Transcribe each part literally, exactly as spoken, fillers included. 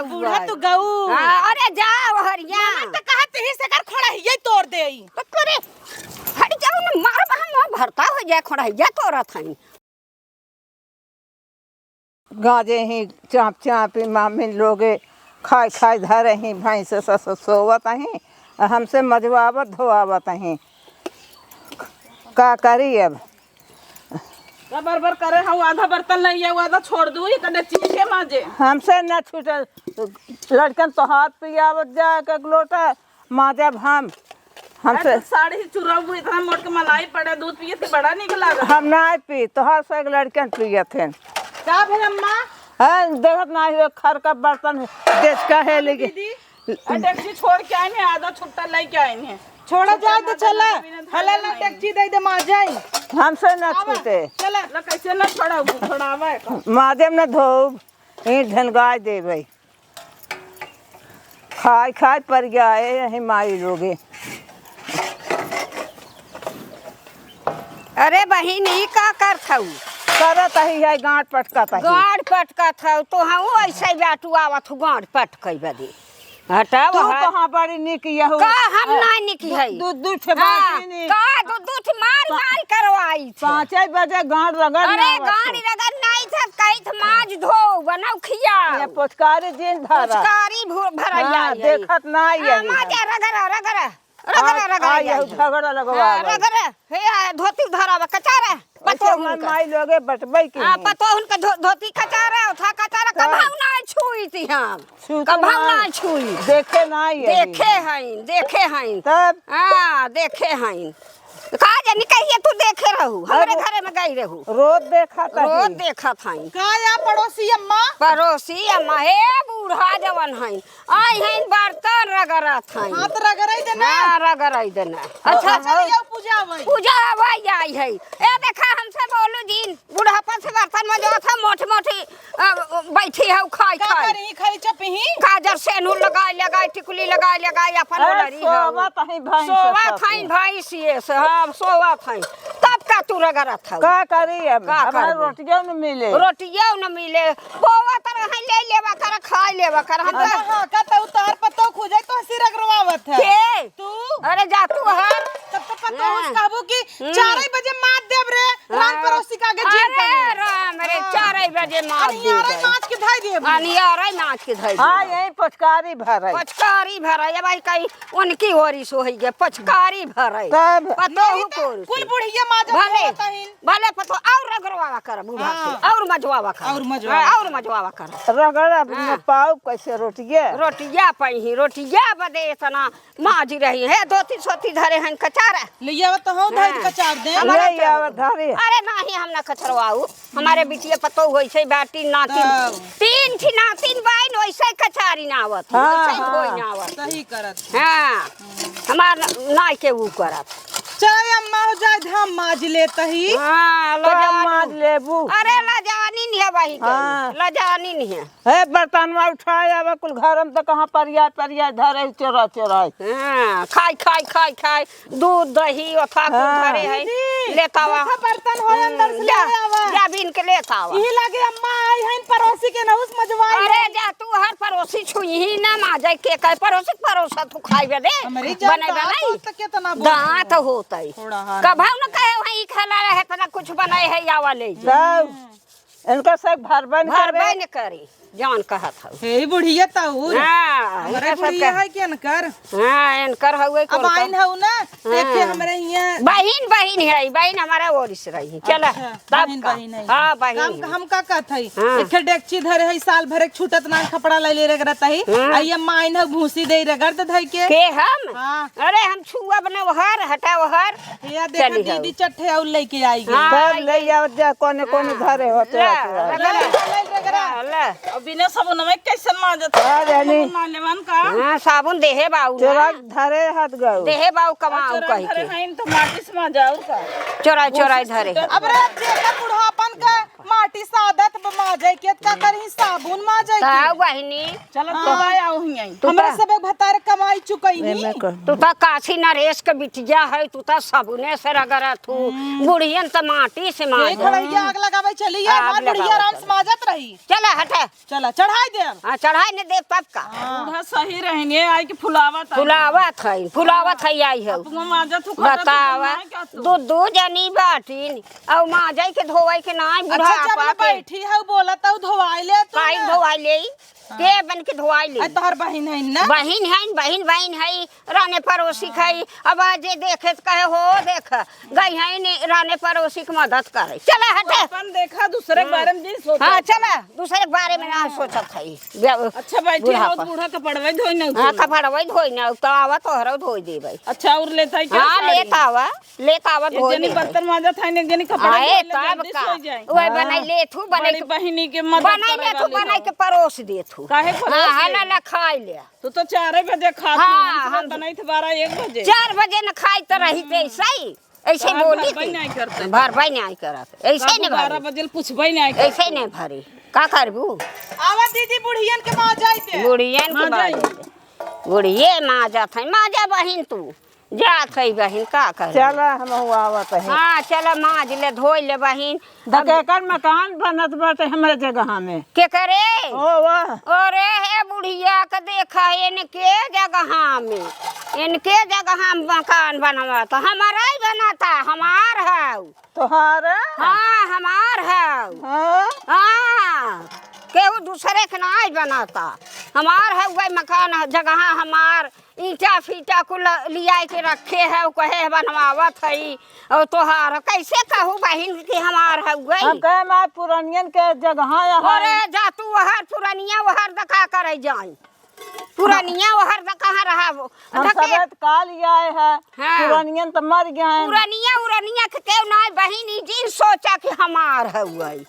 बूढ़ा तू गऊ। हाँ, अरे जा ओहरिया। मने त कहत ही से कर खोड़ा हिये तोड़ देई। तो करे, हट जाओ न, मार बहन, वहाँ भरता हो जाए, खोड़ा हिया तोड़त हई। गाजे ही चाँप चाँप ही मामिन लोगे खाई खाई धरे ही भैंस सस सोवत ही। हमसे मजवावत धोआवत ही। का करी अब? का बरबर करे हऊ, आधा बर्तन लइया, आधा छोड़ दू, ये कने चीज के माजे। हमसे न छूटे, लड़कन तो हाथ पियावत जा एक एक लोटा, माजब हम। हमसे अरे तो साड़ी ही चुराऊ, इतना मोट के मलाई पड़े, दूध पिए के बड़ा निक लागल। हम नाय पी, तोहार से एक लड़कन पियत हैं। का भे अम्मा? हाँ, देखत नाय हो, खर का बर्तन बेच का है लेके। दीदी, आ डेगची छोड़ के आइन है, आधा छुट्टा लेके आइन है। छोड़ा जाए तो चला, हला ला डेगची दे दे, माजाई। हमसे ना आवा, छूटे। चला। ला कैसे ना छोड़ाऊ, छोड़ावा है का? माजब ना धोब, ई ढनगाय देबै। खाई खाई पर गया है यही माई लोगे। अरे बहिन, ई का करत हऊ? करत ही है, गांठ पटकत ही। गांठ पटकत हऊ, तो हम ऐसे बाटू आवत हूँ, गांठ पटकई बदे। हटाओ, तू हट। कहाँ बड़ी निक यहू? का हम अ, ना निक दू, है? दू, दू ठे हाँ, बाटी निक। का दू, दू ठे मार, पा-, मार करवाई थे। पाँचे बजे गांठ रगड़ अरे, ना आवत गांठ हो। रगड़ नाई थे, कही थे माज धो, बनाओ खिया। ये पोचकारी दिन भरा। पोचकारी भु-, भरा हाँ, आई है। देखत ना हाँ, यही माजा है। रगड़, रगड़। रगड़, आ, रगड़, आ, आई, यहू आई। झगड़ा लगवा हाँ, गई। रगड़। हे, आ, धोती उधारा बा, कचारा। ऐसे पतोहुन हमार का। माई लोगे बटबै के हाँ, ही। पतोहुन का धो-, धोती कचारा, उठा कचारा, का? कभऊ ना छुई थी हम। छू तो कभऊ ना। ना छुई। देखे ना ही है। देखे हईन, देखे हईन। तब? हाँ, देखे हईन। का जानी कहिए तू देखे रहू, हमरे अरे, घरे में गई रहू। रोज देखत रोज हई। देखत हईन। का या पड़ोसी अम्मा? पड़ोसी अम्मा, हे बूढ़ा जवन हईन। आई हईन बर्तन रगड़त हईन। हाथ रगड़ाई देना। हाँ, रगड़ाई देना। अच्छा, अच्छा, हाँ। चलिए, पूजा आवई। पूजा आवई आई है। ए, देखा, हमसे बोलू जिन, बुढ़ापा से बर्तन मजोत है, मोटी, मोटी, अ, बैठी है, खाई, का खाई। करी, खाली चपही? काजर सेनुर लगाई, लगाई, टिकुली लगाई, लगाई, अपन ए, ओलरी है। सोवत हई भैंस सोवत सब। हई भैंस ये से, हाँ, सोवत हई। तब का तू रगड़त हऊ? का करी अब? का हमार करबू? रोटियो न मिले। रोटियो न मिले। बोवा तर है, ले लेवा कर, खाई लेवा कर। हम हाँ, तो हाँ, का तो उतार पत्तो खुजै तो हंसी रगड़वावत है। के? तू? अरे जा तू हर। तब तो पत्तो हाँ। उस कहबू कि हम्म। चार ही बजे मार देब रे, रान हाँ। पड़ोसी का आगे जीन अरे का। राम रे, हाँ। चार ही बजे मार अनियारे देब। माछ के धई देब। अनियारे माछ के धई हाँ, देब। यही पचकारी भर है। पचकारी भर है, भाई कहीं उनकी ओरी से होई गे, पचकारी भर है। तब? पत्तो नहीं तो कोर कुल से। बुढ़िया माजा भले। होता ही। भले पतो और रगड़वावा कर बूढ़ा से, हाँ। और मजवावा कर। और मजवावा हाँ, कर। और मजवावा कर। रगड़ अब हाँ। न पाऊ कैसे रोटिया? रोटिया पही, रोटिया बदे इतना माजी रही है, धोती सोती धरे हैं कचारा। ले आवा तो हो धोई हाँ। कचार दे। हमारा ले तो आवा धरे। अरे नहीं, हम ना कचरवाऊ, हमारे बिटिया पतो होई से बाटी नातिन, तब। तीन थी नातिन बाइन वैसे कचारी ना आवत, हाँ, वैसे हाँ। धोई ना आवत। सही करत। हाँ, हमार नाई के ऊ करत। चाहे अम्मा हो जाए, हम माज लेत ही। हाँ, तो हम लजानी। माज लेबू। अरे, लजानी नहीं है भाई के। हाँ। लजानी नहीं है। हे, बर्तनवा उठाए आवा, कुल घर में तो कहाँ परिया, परिया धरे, चोरा, चोरा। हाँ, खाई, खाई, खाई, खाई। दूध, दही, ओथा कुल हाँ। धरे है। दीदी, लेतावा। देखा बर्तन हो अंदर से जा, ले आवा। जा बीन के लेतावा। यही लागे अम्मा आई हैं पड़ोसी के नहुस मजवाई अरे हैं। जा तू हर पड़ोसी छुई ही ना माजे के कहे पड़ोसी परोसा तू खाई बे दे। हमरी जान बने तो बनाई। तो कितना बोल दांत होता है। थोड़ा हाथ कभऊ न कहे वही खाला रहे तना कुछ बनाए है या वाले जी। जाओ। इनका सब भरबन भरबे करे। न करी, जौन कहत हऊ। हे बुढ़िया ताऊ। हाँ, हमरे इनका सब बुढ़िया का है कि इनकर? हाँ, इनकर हउए अब कोन का? आइन हऊ ना, हाँ। देखे हमरे हियाँ। बहिन, बहिन है, बहिन हमारा ओरिस रही। चला, अच्छा, तब बहिन, का? बहिन है। हाँ, बहिन हम, है। हम का कहत हई? हाँ। एक ठे डेगची धरे हई, साल भर एक छूटत ना कपड़ा ले ले रगड़त हई। हाँ। आ ये माइन हऊ भूसी दे रगड़ दे धई के। के हम? हाँ। अरे हम छुअब न ओहर, हटा ओहर। या देखा चली जाओ। दीदी चट्टे और लेके आई गई। हाँ, तब ले ये जाओ जा, कोने कोने हाँ। धरे होते ला, होते हैं। रगड़ा। ले, ले, ले, रगड़ा। ला, ला। अब बिना साबुन में कैसन माजत है? हाँ, रानी। साबुन ना लेवन का? हाँ, साबुन देहे बाऊ ना। चोरा धरे हाथ गऊ। देहे बाऊ कमाऊ चोरा कही धरे के। हैं तो माचिस माजा और का? चोरा, चोरा धरे। अब रे, अब देखा बुढ़ापन का माटी सादत ब-, माजे के, का करही, साबुन माजे के। का बहिनी? चलो, हाँ। तो आया हुई आई। तू हमरा का सब एक भतार कमाई चुकई एमे नहीं। कर। तू तो काशी नरेश के बिटिया है, तू तो साबुने से रगड़त हूँ। हम्म। बुढ़ियन तो माटी से ये माजे। खड़ैया आग लगावे चली है, आग हमार बुढ़िया लगावे आराम से चली। माजत रही। चला हटे। चला, चढ़ाई दे। हाँ, चढ़ाई न दे तब का। हाँ। बूढ़ा सही रहने, आई के फुलावत आई। फुलावत है, फुलावत है, आई है। अब वो माजा तू खाता, तू बतावा, बनाए क्या तू? दू, दू जनी बाटिन, अउ माजई के धोवई के नाई अच्छा, बुढ़ापा जब के। बैठी है, बोला तो धोवाई ले तू काई ना। धोवाई ले? हाँ। के बन के धोवाई ले? आ, तोहर बहिन है ना? बहिन है, बहिन, बहिन है। राने पड़ोसी खाई, अब आज जे देखे त कहे, "हो देख, गई है ने राने पड़ोसी की मदद करे।" चला हटे। अपन देखा, दूसरे के हाँ। बारे में जिन सोचा। हाँ, चला, दूसरे के बारे में ना हाँ। सोचत है। ब्या-, अच्छा, बैठी बुढ़ापा। रहो, बूढ़ा कपड़वा धोई ना हाँ, उतरना। कपड़वा धोई ना, तो आवा तोहरा धोई देबै। अच्छा, और लेता है क्या हाँ, साड़ी? लेता आवा, लेता आवा, एक धोई जनी देबै। बर्तन मांजत है, एक जनी कपड़ा आए, धोई ले, तब जल्दी का? सोई जाए। वह बनाई हाँ। लेथू, बनाई बड़ी के, बहिनी के मदद बनाई करे लेथू, वाली बनाई हो। के परोस देथू। काहे परोस हाँ, हाँ, ले? ला, ला, खाई ले। तू तो चार बजे खात हाँ, हूँ, हम हम तो नहीं थे बारह एक बजे। चार बजे न खाई तो रही थे, हम्म। सही? ऐसे तोहार बोली भरबई थी। नहीं करते। भरबई नहीं करत। ऐसे तब नहीं बारह भरी। बजे पूछबई नहीं ऐसे करते। नहीं भरी। का करबू? आवा दीदी, बुढ़ियन के माँ जाई दे। बुढ़ियन के माँ माँ जाई। जाई दे। बुढ़िये माँ जात है। माँ जा बहिन तू। जात है बहिन, का करे? चला, हम आवत है। हाँ, चला, माज ले, धोई ले बहिन। अब केकर मकान बनत बाटे हमरे जगह में? के करे? ओ, वाह। अरे, हे बुढ़िया के देखा, इनके जगह में, इनके जगह में मकान बनवा, तो हमारा ही बनाता, हमार है। तोहार? हाँ, हमार है। हाँ? हाँ, केहू दूसरे के नाई बनाता, हमार है, वही मकान है, जगह हमार। ईंटा फीटा कुल लियाए के रखे है, उ कहे है बनवावत है, और तोहार कैसे कहू बहिन कि हमार हउए? हम कहे मार पुरनियन के जगह है। अरे जा तू ओहर पुरनिया ओहर द का करे जाई, पुरनिया ओहर द कहाँ रहा वो? हम धके सबे त का लियाए है, हाँ। पुरनियन त मर गए हैं। पुरनिया उरनिया के केहू नाई बहिन, ई जिन सोचा कि हमार हउए।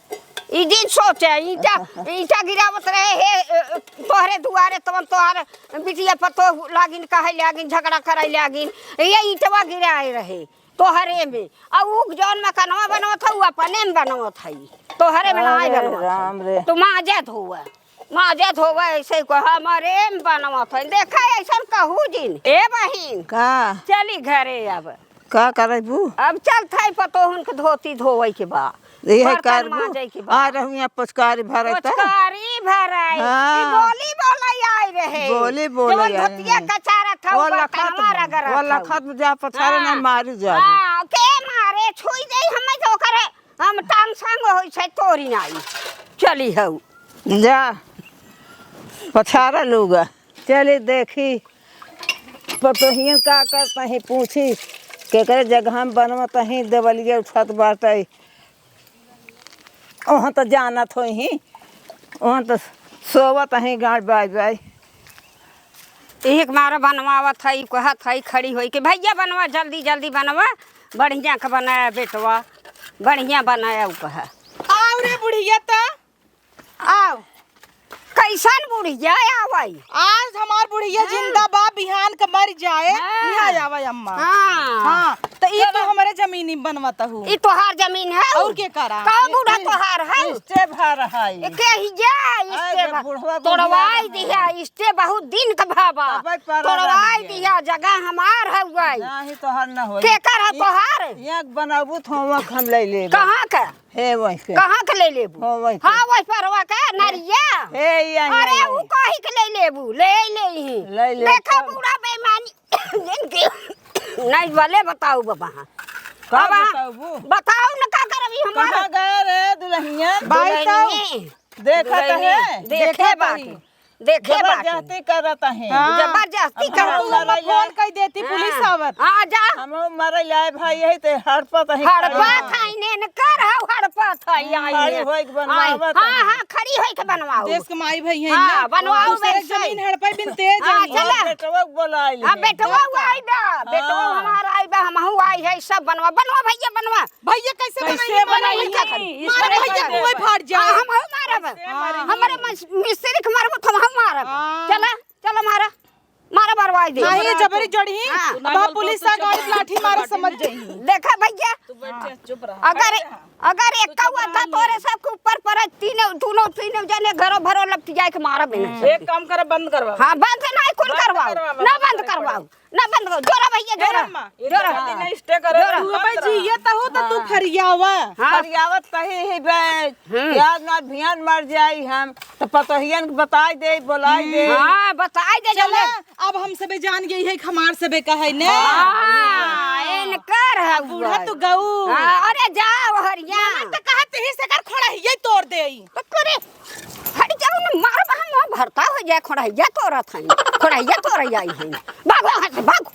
ई जिन सोचे, ईंटा, ईंटा गिरावत रहे हे, अ, अ, तोहरे दुआरे, तवन तोहर बिटिया पतोह लागिन, कहे लागिन, झगड़ा करे लागिन, ये ईंटवा गिराए रहे तोहरे में। आ उ जौन मकानवा बनवत है, उ अपने में बनवत है, तोहरे में नाई अरे बनवत है। राम रे। तू माजत हुआ, माजत हुआ, ऐसे को हमरे में बनवत है। देखा, ऐसन कहू जिन। ए बहिन, का? चली घरे अब। का करबू? अब चलत है पतोहुन के धोती धोवै के बा, इहे बर्तन करबू? माजै के बा। आ रहू यहाँ पोचकारी भरै त। पोचकारी भरै। हाँ। ई बोली बोलै आइ रहे। बोली बोलै जौन आइ धोतिया रहे। कचारत हौ, वो लखत बर्तनवा में, रगड़त वो हौ। लखत में जा पछारे हाँ। ना मारी जाबू। हाँ, के मारे, छुई देई हमें तो ओकरे, हम टांग संग होइ छै तोरी नाई। चली हौ। जा, पछारा लूगा। चली देखी, पतोहियन का करत ही, पूछी, केकरे जगह में बनवत ही, देवलिया उठत बाटै। ओहाँ त जानत होइहीं, ओहाँ त सोवत ही गाँड़ बाइ बाइ। एक मारा बनवावत है, कहत है खड़ी होइके, "भइया बनवा, जल्दी जल्दी बनवा, बढ़िया क बनाया बेटवा, बढ़िया बनाया," उ कहा। आउ रे बुढ़िया त। आउ। कइसन बुढ़िया आवै? आज हमार बुढ़िया हाँ। जिंदा बा, बिहान क मरि जाए, हाँ। इहाँ आवै अम्मा। हाँ। हाँ, त ई तू चलो। हमरे जमीनी बनवत हू। ई तोहार जमीन है? अउर के करा? का बूढ़ा ई तोहार है? इस्टे भर है। ए, के ही जा, इस्टे अरे, भर। बुढ़वा बुढ़िया तोड़वाई रहै। दिहा, इस्टे बहुत दिन क भाबा। तबै परा तोड़वाई रह गया। दिहा, जगह हमार हउवै। नाही तोहार न होई। केकर है ई तोहार? एक बनाबू थोमक हम लै लेबे। कहाँ क? हे वहीं के। कहाँ के लै लेबू? हो, वहीं के। हाँ, वही परवा के, नरिया। हे, यहीं, अरे, यहीं। उ कहीं के लै लेबू? लै लेइहीं। लै ले, देखा, तब। बूढ़ा बेईमानी। इनके नहीं भले बताऊ बाबा, हाँ। का अब हाँ, बताऊ बू? बताऊ न का करबी हमारा। कहाँ गए रे दुल्हनिया? भाई दुल्हनिया। देखत दुल्हनिया। है। देखे देखत बाटी। है। देखे बाटी। जबरदस्ती करत है। हाँ। जबरदस्ती अब करत हम है। मरल फोन कइ देती, हाँ। पुलिस आवत। हाँ, जा। हम मरल आए भाई, यही ते हड़पत है। हड़पत है, इन्हें न कर हौ, हड़पत है, आई खड़ी है। होइके आई। बनवावत हाँ, है। हाँ, खड़ी होइके बनवाओ। देश के माई भाई है हाँ, ना। बनवाओ दूसरे वैसे। जमीन हड़पे बिन तेज हाँ, आई। चला। और बेटवा के बोला आइल हाँ, है। बेटवा देखा। आई बा, बेटवा हाँ। हमारा आई बा, हमहू आई है, सब बनवा, बनवा भइया, बनवा। भइया कैसे कैसे बनाई? बनाई? मारा भइया, मारा भइया, कोई फाट जाए। हाँ, हम हूँ मारब। कैसे हाँ। मारेंगे? हमारे मस-, मिस्त्री के मारब, तो हम मारब। हाँ। चला, चला मारा, मारा मरवाई दे। नहीं, ये जबरी जड़ी। हाँ। अब आप पुलिस आ, गाड़ी लाठी मारा समझ जाइए। देखा भइया, तू बैठ जा, चुप रहा। अगर, बैठ जा। अगर एक कौआ था तोरे सबके ऊपर पड़े, तीनों, दूनों, तीनों जने घरों भरों लपट जाए के मारा बिना। एक काम करे, बंद करवाओ। हाँ, बंद से नहीं, कुल बंद करवाओ। करवाओ, ना बंद बंद करवाओ। करवाओ। ना बंद करवाओ। जोरा भैया, ए जोरा। अम्मा, ये जोरा। जल्दी नहीं stay करे, जोरा। बंद तू भाई जी, रहा। ये तो हो तो तू हाँ। फरियावा। हाँ। फरियावत कही ही बे। हम्म। प्याज ना भियान मर जाई हम। तो पतोहियन के बताई दे, बोलाई दे। हाँ, बताई दे चला, जल्दी। अब हम सबे जान गई है कि हमार सबे का है ने। हाँ, इनकर है अब बूढ़ा वो। तू गऊ। हाँ, अरे जाओ हरिया। ना तो कहत ही से कर खोड़ा ही, ये तोड़ दे ई। तो करे, हट जाओ ना, मार बहन, वहाँ भरता हो जाए, खोड़ा ही, ये तोड़त है। खोड़ा ही, ये तोड़ आई है। भागो वहाँ से, भाग।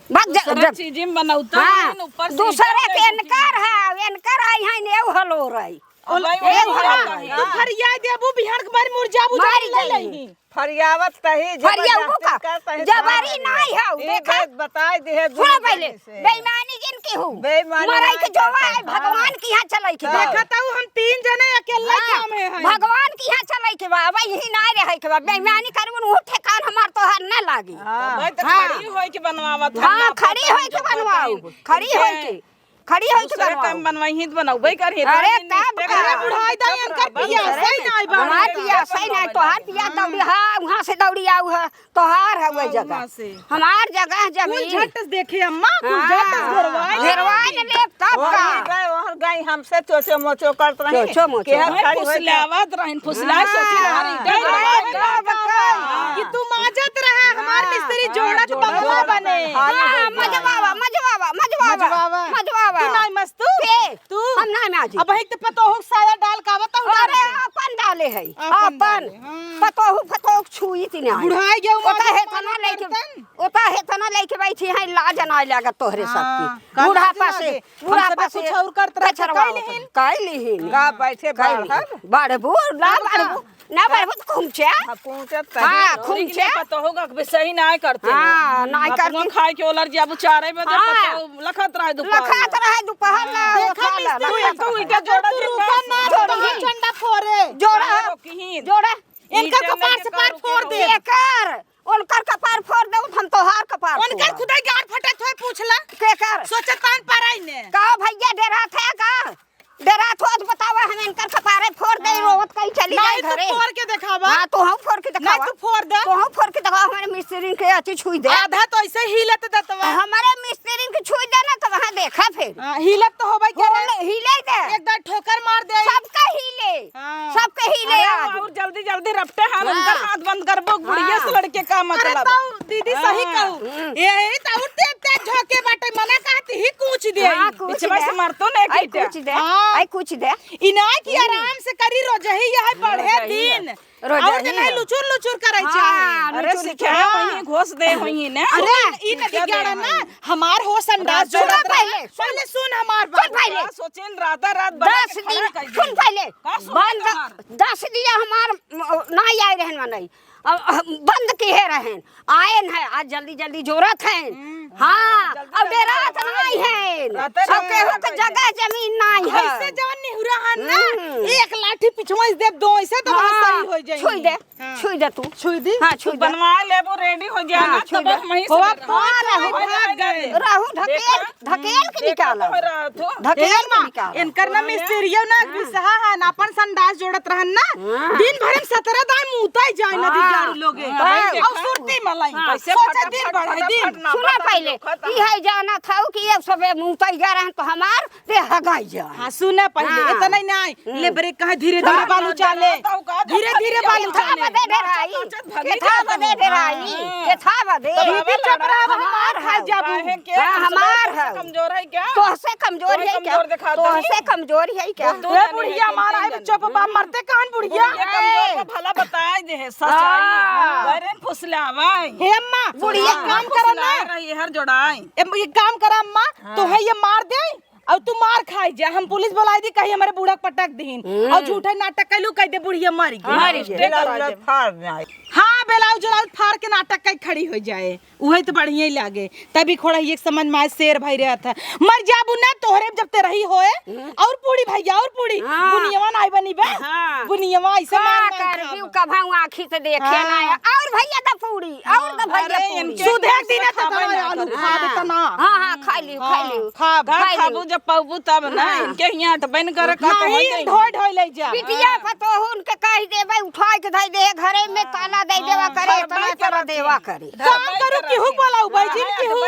भाग जा, दूसरा जा। चीज में बनौता हाँ, है, ऊपर से दूसरे इधर के ले इनकर है, इनकर आई है, ने हलो रही। अब भाई ए वही भगवान, बात है। तू फरियाई देबू, बिहान के मारी मुरझाबू, मारी जाबू, ले जाई। लेही। फरियावत तही, फरियाऊ जबरदस्ती का? करत ही, जबारी हाँ। नाई हऊ, ई देखा? बात बताई दिहे सुना दुनू पहले, जने से। बेईमानी जिन की हऊ। बेईमानी मरई नाई के जोवा करत है, ही, हाँ। भगवान की यहाँ चलई के बा। हाँ। देखा तो हम तीन जने अकेले हाँ, काम है, है। भगवान की यहाँ चलई के बा, अब यही नाई रहे के बा। बेईमानी करबू न, ऊ ठेकान हमार तोहार न लागी। हाँ। भाई तो हाँ। खड़ी होई के बनवावत है, हाँ, ना खड़ी पता होई के नहीं बनवाऊ, खड़ी होई के। खड़ी होई के दूसरे बनवाओ। काम बनवाई ही तो बनौबे करी, अरे इतना दिन तब नहीं का? अरे बुढ़ाई दाई, इनकर पिया सही नाई बा। हमार पिया सही नाई, तोहार पिया दौड़ी, हाँ, वहाँ से दौड़ी आऊ है, तोहार है वही हाँ, जगह। वहाँ से। हमार जगह कुल जमीन। झट देखे अम्मा, कुल हाँ। झट घरवाई। घरवाई ने लेब तब ओहर का? गई, ओहर गई, हमसे चोचो मोचो करत रही। चोचो मोचो। केहर ओए खड़ी होई के? फुसलावत रहिन, फुसलाए हाँ। सोची रही, हाँ। डर लगा। हाँ। कि तू माजत रहा, हमार हाँ। मिस्त्री हाँ, जोड़त जोड़त बंगला बंगला बने। बने। हाँ, हाँ, मजवावा, मजवावा, मजवावा, मजवावा। मजवावा। तू नाई मस्तू? के? तू? हम नाई माजी। अब एक तो पतोहू साया डाल का आवत हूँ अरे, डाल के। अपन डाले है। अपन अपन। डाले, हाँ। पतोहू, पतोहू छुई थी नहीं। बुढ़ाई गयो ओता माजी है तना लेके, बर्तन। ओता है तना लेके बैठी है, लाज ना लागत तोहरे हाँ, सबकी। का बुढ़ापा लाज से, लागे? बुढ़ापा हम सब से कुछ और करत रहे, कचरवा कैलिहिन। कैलिहिन। का बैठे कैलिहिन। बाहर? बढ़बू, ना तब का? बढ़बू। ना बढ़बू तो खुमचे। हाँ, पहुँचत हाँ, तही। खुमचे। लेकिन ये पता होगा कि सही ना करते हो। हाँ, ना अपना करती। खाए के ओलर जी, अब चारे बजे हाँ। पता लखत रहे दोपहर लखत में। रहे दोपहर ला, हाँ। देखा खा ला, मिस्त्री, लखत तू रहे। ईटा जोड़ा तू दे, रुका बस। ना, जोड़ा। तो हम झंडा फोरे। जोड़ा। बाहर रोकी ही। जोड़ा। इनका ईटा कपार लेके से का पार रुके फोड़ हो? दे। एकर, उनकर कपार फोड़ दे, हम तोहार कपार उनकर फोड़। खुदाई गार फटत होए पूछ ला। केकर? सोचत पान पर आई ने। का भैया डेरात है का? डेरात होत बतावा, हम इनकर कपारे फोड़ दे, हाँ। रोवत कहीं चली नहीं, जाए तू घरे। फोड़ के देखावा। हाँ, तू हम फोड़ के नहीं, देखावा। तू फोड़ दे। तू हम फोड़ के देखावा, हमारे मिस्त्री के अति छुई दे। आधा तो ऐसे ही लेते दतवा। हमारे मिस्त्री के छुई दे ना, तो वहाँ देखा फिर। हाँ, हिलत तो होबे करे। होले, हिले दे। एक दार ठोकर मार दे। सबका हिले। हाँ। सबके हिले अरे, आज। और जल्दी, जल्दी रपटे हैं, हाँ। उनका हाथ बंद करबो, बुढ़िया हाँ। से लड़के का अरे, मतलब। तो दीदी सही हाँ। कहू। हम्म। यही तो उठते ते झोंके बाटे, मना कहती ही कूच दे। हाँ, कूच पिछवा दे। से मारतो नहीं आई कीटा। कूच दे। हाँ। आई कूच दे। इनाय की हम्म। आराम से करी, रोजही यह बढ़े रोजही दिन। रोजही और नहीं है। लुचुर लुचुर करे हाँ, चाहे। अरे लुचुर सिखाया लुचुर। वहीं घोष दे वहीं ने। अरे, ई नदी क्या दे गाड़ा ना, वहीं? हमार होश अंदाज रात जोड़त रहा। पहले, सुन। पहले सुन हमार बात। सुन पहले। का सोचेन राता रात बना दस के खड़ा दिन, कर सुन दिया। पहले। का सोचेन बंद, हमार? दस दिया हमार, म, ना आए रहन मनई। अब, अब बंद किहे रहन। आएन है, आज जल्दी जल्दी जोरत हैं। हम्म। हाँ, जल्दी अब जल्दी डेरात करवाए। नहीं है। रहते सब रहते केहू के रहते। जगह जमीन नहीं है। ऐसे जवन निहुरा हन ना, हम्म। एक लाठी पिछवा से देब दो, ऐसे तो हाँ, सही हो जाएंगे। छुई दे, हाँ। छुई दे तू। छुई दी? हाँ, तू छुई दे। बनवा लेबो, ready हो गया हाँ, ना, छुई तब दे। हम वहीं से होआ, करवाएंगे। फोन रहो, भाग गए। रहो, ढकेल, देखा? ढकेल के देखा निकाला। तो रहा तू। ढकेल हे के माँ, निकाला। इनकर ना हाँ। मिस्त्रियों ना हाँ। बिसहा है ना, अपन संडास जोड़त रहन ना। हाँ। दिन भर में सतरह दाई मुताई जाए नदी हाँ। गाड़ी लोगे। हाँ। और सुरती मलाई। हाँ। कैसे सोचे फटाफट, दिन बढ़े फटाफट दिन। ना सुना पता पहले, नहीं ई है जाना था कि ये सब मुताई जा रहन तो हमार रे हगाई जा। हाँ, सुना पहले, हाँ। इतना ही नहीं। हम्म। ले ब्रेक कहाँ धीरे धीरे हाँ, बालू ना, चाले। ना, ना, ना, धीरे धीरे ना, बालू ना, चाले। ना, ना, ना, ना, ना, ना, केथा बदे डेराई? हाँ। केथा बदे? दीदी चुप रहो, हमार हमार खाए है। जाबू। काहे के? हाँ, हम सब हमार तोहसे है। कमजोर है क्या? तोहसे कमजोर तोहे है क्या? कमजोर दिखाता है। तोहसे कमजोर है क्या? वो दो ए जने बुढ़िया हैं, मारा तीन है, जने। चुप बा, मरते कहान बुढ़िया? बुढ़िया कमजोर ए। का भला बताए दे है, सच्चाई। हाँ। वरन फुसलावा है। हे अम्मा, बुढ़िया हाँ, काम करो ना। फुसला रही है, हर जोड़ाई। ए, ये काम करा अम्मा, हाँ। तो है ये मार दे। और तू मार खाई जा, हम पुलिस बुलाई दी, कहीं हमारे बूढ़ा के पटक दीन। हम्म। और झूठे नाटक कैलू, कह दे बुढ़िया मरी गई। हाँ, मरी गई। रिश्ते कर दे। हाँ, ब्लाउज उलाउज फाड़ के नाटक कइ खड़ी होइ जाए, उहइ त बढ़िया ही लागे। तभी खोड़ा एक समझ में आए, शेर भइ रहत ह। मर जाबू ना तोहरे जब ते रही होए। हम्म। और पूड़ी भइया, और पूड़ी। हाँ। बुनियवा नाहीं बनी बे। हाँ। बुनियवा अइसे का मार मार करबी, खाब। कभउ आँखी से देखे हाँ। ना। और भइया द पूड़ी, और द हाँ। भइया अरे, पूड़ी। इनके सुधे के दिने खाबे तना ना आलू करत। खा दे तना। हाँ, हाँ, खाइ लिउ, खाइ हाँ, लिउ। खाब। का खाइ खाबू लिउ। जब पउबू तब ना, हाँ। इनके हियाँ अटबे न करे, का तो नाहीं, होइ गई। ढोइ ढोइ लइ जा। बिटिया हाँ। पतोहू उनके कहि देबे, उठाइ के धइ दे, घरे में हाँ। ताला दइ देवा हाँ। करे, घर इतना बंद सारा करत देवा है। करे। काम करू, केहू बोलाऊ, भाई जिन केहू।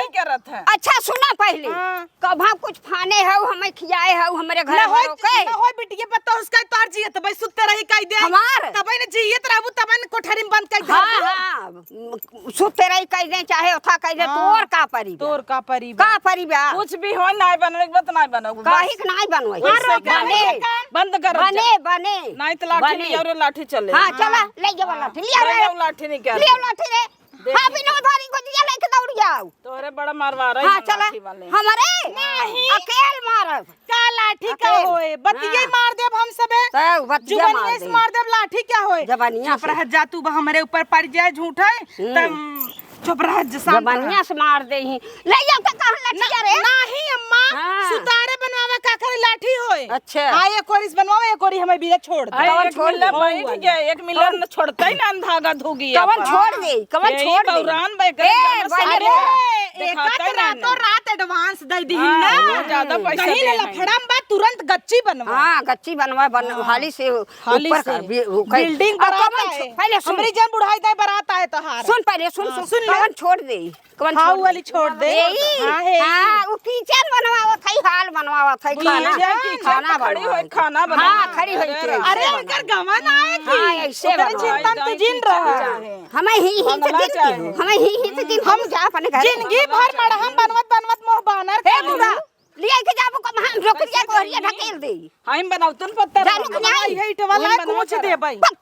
अच्छा, सुना पहिले। हाँ। कभा कुछ फाने हउ, हमें खियाए हउ, हमरे घर ना होय, भरो के। ना होय, बिटिये पतोह उसका तोर जियत, भाई सुत्ते रही कहि दे। हमार? तबे न जियत रहबू, तबे न कोठरी में बंद कइ हाँ, धरबू। हाँ, सुत्ते रही कहि दे, चाहे ओथा कहि दे, हाँ। तोर का परी बा? तोर का परी बा? का परी बा? कुछ भी होय, नाहीं बनवे के बा त नाहीं बनवे के बा। काहे के नाहीं बनवे? हाँ, रोक बने। बंद कर बने, जा। बने। नाहीं त लाठी बने। लिया और लाठी चले। हाँ, चला, हाँ। ले जावा लाठी, लिया ले रे। जाओ लाठी निकाल। लिया लाठी रे। देख। हाँ, बिना उधारी को दिया लेके दौड़ जाओ। तोहरे बड़ा मारवा रही हाँ, है चला। लाठी वाले। हमरे? नहीं। अकेल मारब। का लाठी का अकेल। होए? बतिये हाँ। मार देब हम सबे। तब बतिया मार जुबनिया से देब। मार देब, लाठी का होए? जबनिया चुप से। रह जा तू, बा हमरे ऊपर पड़ जाए झूठ है, हम्म। तब चुप रह जा, शांत रह। जबनिया से मार देही। ले जाओ के कहाँ लठिया ना, रे? नहीं अम्मा, हाँ। सुतारे बनवावे का करे लाठी होए। अच्छा। हाँ, एक ओरी से बनवावे, एक ओरी हमें बीरा छोड़ दे। अरे, कवन एक छोड़ मिला दे? बैठ गया, एक मिला कवन? न छोड़ता ही ना, धागा धोगी कवन अपन। छोड़ दे? कवन यही छोड़ दे? बौरान बे, ए, गरम बहन। अरे, दिखाता एका ही ना रातों ना। रात advance दे दिहिन हाँ, ना। बहुत ज्यादा पैसा कहीं दे ना हैं। लफड़ा में बा, तुरंत गच्ची बनवा। हाँ, गच्ची बनवा, बन-, हाँ। हाली से हाली ऊपर से। का, बी-, ऊ कहीं। Building अब बनाता कवन है। छो-, पहले सुन। हमरी जन बुढ़ाई दाई बरात आए तोहार। सुन पहले, सुन, हाँ, सुन, सुन ले। कवन छोड़ दे? कवन छोड़ दे? कवन छोड़ दे? यही? हाँ, हे। हाँ, उ kitchen बनवावत है, hall बनवावत है, बुढ़िया खाना, kitchen खाना खड़ी होई, बनवावत है। खाना हाँ, बनावत खड़ी होई है। Kitchen अरे, बनवावत है। इनकर गवन आए थी। हाँ, ऐसे ओकरे बनवावत चिंता में है। तू जिन रहा। हमें ही, ही तो बंगला दिन चाहे। की, हमें ही, ही तो दिन हम जा अपने घर। जिंदगी भर मड़हम बनवत, बनवत मोह बानर हे कर बुढ़ा, ली। लिया के जाबो कम हम रोकरिया कैसे कोहरिया करेंगे? ढकेल दे। हम बनावतन पत्थर जानू बनावत। कि नहीं? ये ईंट वाला वही बनवा कूच कर। देबै। बक,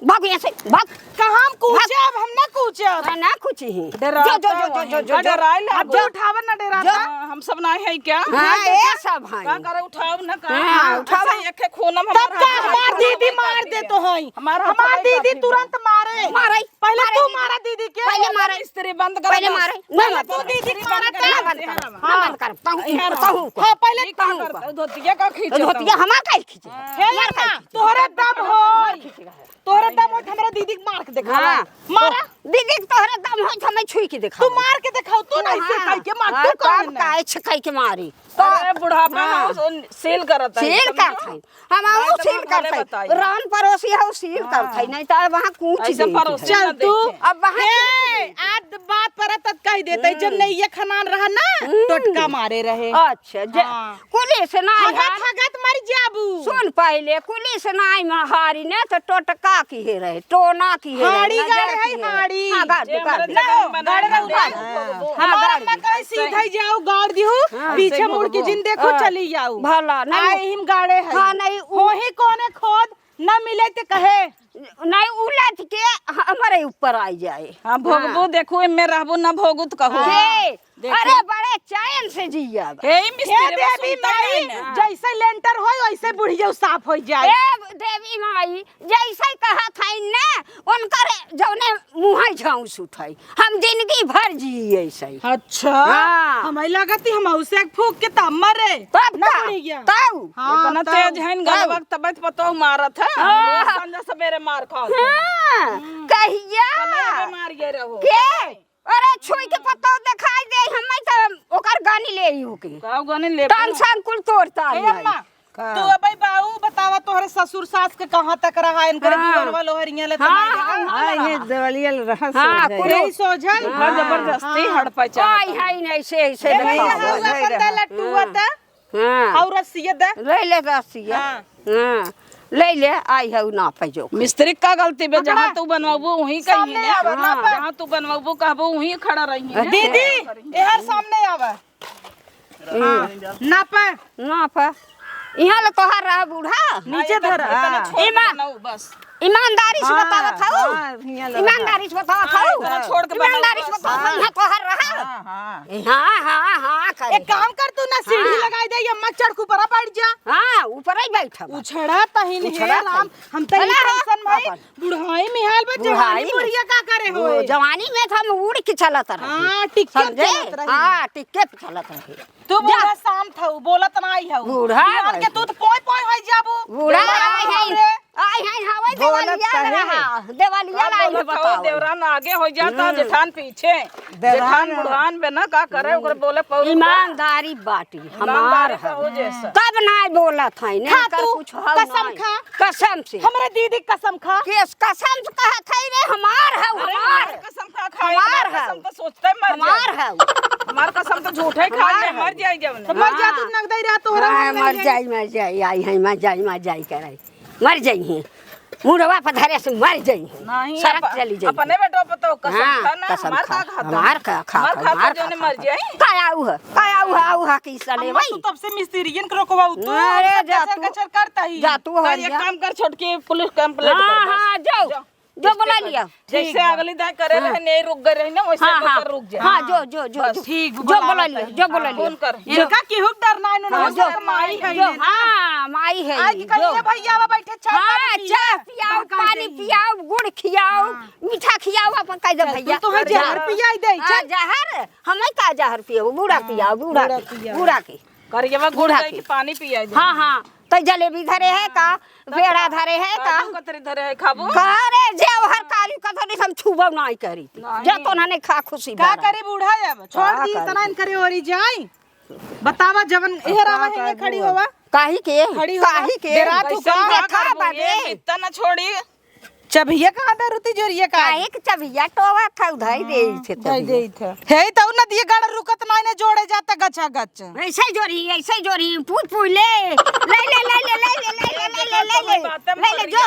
भाग यहाँ से, भाग। कहाँ हम कूचे? भाग। अब हम ना कूचे। हाँ, ना कूची ही। डराता जो, जो, जो, जो, है। जो, जो, का जो। डराए अब लागो? जो उठावन ना डराता। जो। हाँ, हम सब ना है क्या? हाँ, हाँ, ये देखा? सब है। का करे उठाव ना का? हाँ, उठाव। ऐसे एक है खून हम तब हमारा का हाथ हमार में दीदी लगा मार दिया। दे तो है। हमारा हाथ हमार में दीदी लगा तुरंत दिया। मारे। मारे, पहले मारे तू दीदी। मारा दीदी के। पहले मारे। स्त्री बंद कर पहले बस। मारे। ना पहले मत तू कर। दीदी ना मारा बंद कर। ना बंद कर। कहूँ, यहाँ कहूँ। हाँ, पहले ये क्या कहूँ। करता है? धोतिया का खींचता धोतिया है? हमार काहे खींचे? हाँ। हे हमार काहे माँ, खींचे? तोहरे दम हो। हमार खींचे। तोहरे दम होत हमरा दीदी के मार के देखावा। हाँ। मारा। दीदी के तोहरे दम होत हमें छुई के देखावा। तू मार के देखाओ, तू नहीं से हाँ। कह के मार, हाँ, तू कौन तब है? काहे छकाई के मारी? तो अरे बुढ़ापा हाँ। में उस-, उन-, सील करत है, सील समझो? करत है। हम नहीं आऊ तो सील मैं भले करत है। बताई। रान परोसी है, उ सील हाँ। करत है, नहीं तो वहाँ कूच ऐसे देत परोसी है। चल ना तू। देखे। अब वहाँ हे, कूच देत। आज बात परत त कह देते, जब हम्म। नहीं ये खनान रहा ना, हम्म। टोटका मारे रहे। अच्छा, जे हाँ। कुली से ना हगत, यार। हगत मर जाबू। सुन पहले, कुली से ना हारी ने तो टोटका की हे रहे, टोना की हे रहे, हाड़ी नजर गाड़ की रहे, हे रहे। हाड़ी। हाँ, गाड़ दे, जे गाड़ हमारे दे। जगह में लो, बना गाड़ दे। दे। हाँ, हमारा गाड़ दे। मन करे सीधा ही जाओ, गाड़ दिहू, हाँ। पीछे ऐसे मुड़ के बोलबो। जिन देखो, हाँ। चली जाओ। भला, नहीं। आए हिम गाड़े है। हाँ, नहीं, उ- होही कोने खोद, न मिले ते कहे। नहीं, उलझ के हमरे ऊपर आ जाए। हाँ, भोगबू, हाँ। देखू, एमे रहबू, न भोगू त कहू। हाँ। के? देखू। अरे, बड़े चैन से जियब। हे, ई मिस्त्री हे बस देवी सुनता माई, नहीं ना। जैसे लेंटर होई, वैसे बुढ़िया साफ हो जाए। ए देवी माई, जैसे कहत हईन ना, उनकर जौने मुँहे झौंस उठई। हम जिंदगी भर जिई ऐसे ही। अच्छा, हाँ। हमें लगत ही हम उसे एक फूंक के तब मरे। तब ना का? बुढ़िया। तब। हाँ, इतना तब। तेज है न तब। गलवा के तबीयत पतोह मारत है। हाँ। रोज संझा सवेरे मार खाओ। हाँ, हम्म। कहिया? कलर में मार गए रहो। के? अरे, छुई के पतोह देखाई दे, हमें तो ओकर गनी ले ही होके। का गनी ले? तन संकुल तोड़ता ए है। अम्मा, का? तू अबे बाऊ बतावा, तोहरे ससुर सास के कहाँ तक रहा, इनकर हाँ। जीवन वालो हरिया ले हाँ, तमार हाँ, हाँ, हाँ, ये देवलिया ले रहा हाँ, सोझ है। कुल यही सोझ है? हाँ। जबरदस्ती हाँ। हड़पा चाहत आई है। है, नहीं, ऐसे, ऐसे ए, देखा। भैया, हाँ, हाँ, अपन दा लट्टू हाँ। हुआ था। हाँ। और रस्सिया दा। ले ले रस्सिया। हाँ। हाँ। ले ले, आई है, उ नापे जो। मिस्त्री का गलती बे, पकड़ा। जहाँ तू बनवाबू, वहीं कहीं सामने ने। आवा, हाँ। नापा। जहाँ तू बनवाबू, कहबू, वहीं खड़ा रही है। दीदी, एहर सामने आवा। हाँ, नापा। नापा। यहाँ ले तोहार रहा बूढ़ा। नीचे हाँ, धरा। इतना छोड़ इमा। देना, बस। ईमानदारी से हाँ, बतावत हऊ। हाँ, हियाँ लगा। ईमानदारी से बतावत हाँ, हऊ। इतना छोड़ के ईमानदारी से बतावत हऊ, हाँ। यहाँ तोहर रहा। हाँ, हाँ। ए, हाँ, हाँ, हाँ, करे। एक काम कर, तू ना सीढ़ी हाँ। लगाई दे, ये मत चढ़ के ऊपरा बैठ जा। हाँ, ऊपरा ही बैठब। उछड़ा तहिन हे उछड़ा राम, तहिन। हम तो ई अरे हाँ, टेंशन भाई, अपन। बुढ़ाई में हाल बा, बुढ़ाई जवानी में। बुढ़िया का करे वो होए? जवानी में तो हम उड़ के चलत रहे। हाँ, टिक के समझे? चलत रही। हाँ, टिक के चलत रहे। तू जा। बूढ़ा शांत हऊ, बोलत नाई हऊ। बूढ़ा बिहान के भाई। तू तो पोय पोय होई जाबू। बूढ़ा बूढ़ा आई है, हमरे। आई है, हवे बोलत देवलिया काहे रहा। है? देवलिया अब लाई बोलत हऊ, बताओ। देवरान आगे होई जाता, हम्म। जेठान पीछे। देवरान जेठान बुढ़ान बे ना का करे, ओकरे बोले पौर ईमानदारी बाटी, ईमानदारी हमार से है। हो जैसा। तब नाई बोलत है, ने खा कर तू, कुछ हऊ कसम नाई। खा। कसम से। हमरे दीदी कसम खा। केस कसम से कहत है रे, हमार है, अरे हमार। हमार कसम खा, खाए हमार हमार है। कसम तो सोचते मर हमार जाए। है। हमार कसम तो झूठे खा हमार ले, है। मर जाए जब तो मर जा हाँ। तू, नगदई रहा तोहरा हाँ, हम मर नहीं जाई, मर जाई, आई है, मर जाई, मर जाई करे। मर जाई है। मुड़वा पर धरे से मर जाई है। नहीं, सरक अप-, चली जाई। अपने बेटवा पर तो कसम हाँ, खा ना, कसम हमार खा, का खाता? हमार का खा, हमार खा, खाता हमार जो का ने मर खाता? जाई। का आऊ है? का आऊ है? आऊ है कि सले अम्मा, भाई? तू तब से मिस्त्रियन के रोकवाऊ, तू अरे, सब जा गचर तू। गचर करता ही। जा तू तो हर एक जा। काम कर, छोटकी पुलिस कंप्लेंट हाँ, कर, बस। हाँ, जाओ। जाओ। जो बोला लिया। जैसे ठीक बा। अगली दाई करे हाँ। रहे, नहीं रुक गए रही ना, वैसे हाँ, हाँ। कर रुक जाए। हाँ, जो, जो, जो, बस। जो। ठीक, जो बोला लिया, जो बोला लिया। फोन कर। जो। इनका केहू के डर ना, इन्होंने हाँ, जो। माई है जो, इन्हें ना। हाँ, माई है आज ये, कल जो। ये भैया बा बैठे, चाय हाँ, पानी पिया। चाय पियाओ, बड़का पानी दे। पियाओ, गुड़ खियाओ, हाँ। मीठा खियाओ, अपन कह दे चल, भैया। तू तो है जा। जहर पियाई दे, हाँ, चल। जहर? हमें का जहर पियाओ? बूढ़ा हाँ, पियाओ, बूढ़ा बूढ़ा के, पियाओ। बूढ़ा के। करियवा गुड़ बूढ़ा दे के। के पानी पियाई दे। हाँ, हाँ। तै जलेबी धरे है का? हाँ। तब बेड़ा का? धरे है का? काजू कतरी धरे है, खाबू? का रे, जे ओहर काजू कतरी हम छुबो नाई करी। नहीं। जा तो उन्हने खा खुशी का बना। करी बूढ़ा अब? छोड़ का दी, करी? इतना इनकरे ओरी जाई। बतावा जवन अब एहर का आवा है, ये करबू खड़ी अब? होवा। काहे के? खड़ी होवा। काहे के? डेरा तू कैसन का? देखा का करबू? बाबे। ये इतना ना छोड़ी। चबिया कहाँ धरू ती जोरिया का? काहे के चबिया टोवा था, उधाई हाँ, देई थे उधाई चबिया। देई थे। हे, तऊ नदिया गाड़ रुकत नाई ने जोड़े जाता गछा गछ। ऐसे जोरी, ऐसे जोरी, पूछ पूछ ले। ले, ले, ले, ले, ले, ले, ले, ले, ले, ले, ले, ले, ले, ले, ले, जो।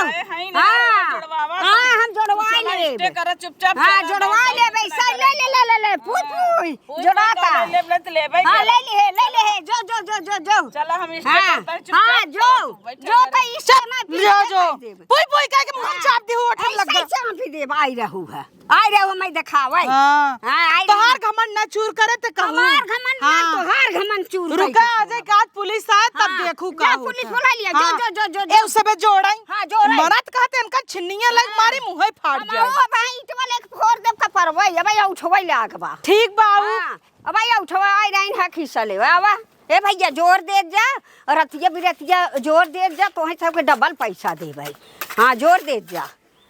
हाँ, हाँ, हम जोड़वा ले। करे चुपचाप हाँ, चला, जोड़वा ले, वैसे ले, ले, ले, ले, ले, पूछ पूछ। पूछ जोड़ा पूछ का? ले, ले, ले, ले, हाँ, ले। ले ले, ले ले, जो, जो, जो, जो, जो। चला, हम हाँ, स्टे करता है, चुपचाप हाँ, जो, बैठे जो रहे। कहीं स्टे ना, फिर ले स्टे जो। कर देबे। पुई पुई कह के मुँह में हाँ। चाप दी, होठ ऐसे लग गया। चाप ही देब, आई रहू है। आई रहू, मैं देखावे। हाँ। हाँ, आई तोहार रहू। घमंड ना चूर करे ते कहूँ। हमार घमंड ना, हाँ। तोहार घमंड चूर रुका, कइके आज एक आध पुलिस आए, तब हाँ। देखू का जा, होता। पुलिस बुला लिया, जो, हाँ। जो, जो, जो, ए, जो। उ सबे जोड़ाई। हाँ, जोड़ाई। मरत कहते इनका छिन्निया लग हाँ। मारी, मुँह ही फाड़ हम जाए। आओ भाई, ईंट वाले के फोड़ देब, कपरवे, अबे उठवे ले आग बा। ठीक बा, आऊ। हाँ। अब आइया उठवा, आई रही है खीसा लेवा, आवा। ए भैया, जोर देत जा, रतिया बिरतिया जोर देत जा, तोहे सबके डबल पैसा देबै। हाँ, जोर देत जा।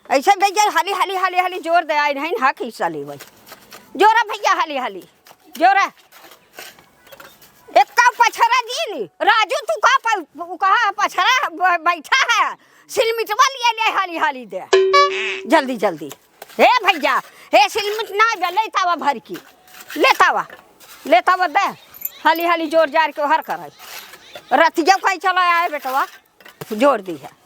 ऐसे भैया, हाली, हाली, हाली, हाली जोर दे, आई रही है खीसा लेबै। जोरा भैया, हाली, हाली। जोरा। एक का पछरा जी, राजू, तू का प-, उ कहा पछरा ब-, बैठा है? सिलमिटवा लिए ले, हाली, हाली दे। जल्दी, जल्दी। हे भैया, हे सिलमिट ना बे, लेत आवा भर की। लेत आवा, लेत आवा बे। हाली हाली जोर जार के ओहर करई। रतिया कहीं चला आए बेटवा, जोर दी है।